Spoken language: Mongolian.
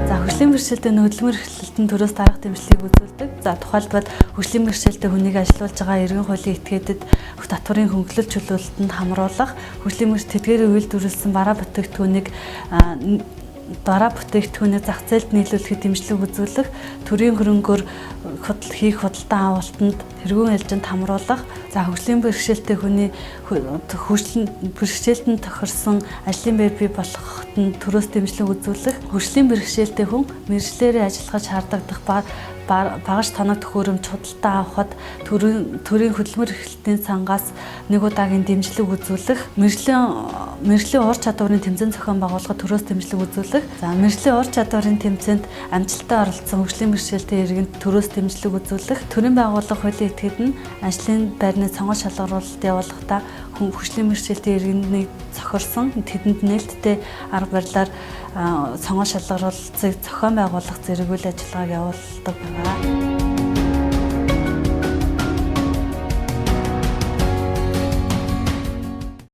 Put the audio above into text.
За, хөгжлийн бэрхшээлтэй хөдөлмөр эрхлэлтэн төрөөс дарах дэмжлэгийг үзүүлдэг. За, тухайлбал хөгжлийн бэрхшээлтэй хүнийг ажилуулж байгаа иргэн хуулийн этгээдэд татварын хөнгөлөлт чөлөөлөлтөнд хамруулах, хөгжлийн бэрхшээл тэдгээрийн үйлдвэрлэсэн бараа бүтээгдэхүүнийг зах зээлд нийлүүлэхэд дэмжлэг үзүүлэх, төрийн хөрөнгөөр хийх худалдан авалтанд тэргүүн ээлжинд хамруулах, за хөгжлийн бэрхшээлтэй хүний хөгжлийн бэрхшээлтэнд тохирсон ажлын байр бий болгоход нь төрөөс дэмжлэг үзүүлэх, хөгжлийн бэрхшээлтэй хүн мэргэжлээрээ ажиллахад шаардлагадах багаж тоног төхөөрөмж худалдан авахад төрийн хөдөлмөр эрхлэлтийн сангаас нэг удаагийн дэмжлэг үзүүлэх, мэргэжлийн ур чадварын тэмцээн зохион байгуулахад төрөөс дэмжлэг үзүүлэх, за мэргэжлийн ур чадварын тэмцээнд амжилттай оролцсон хөгжлийн бэрхшээлтэй иргэнд төрөөс дэмжлэг үзүүлэх, төрийн байгууллага хуулийн этгээд нь ажлын байрны сонгол шалгаруулалт явуулахдаа хөгжлийн бэрхшээлтэй иргэнийг зохирсон тэдэнд нээлттэй арга барилаар сонгол шалгаруулалтыг зохион байгуулах зэрэг үйл ажиллагааг явуулдаг байгаа.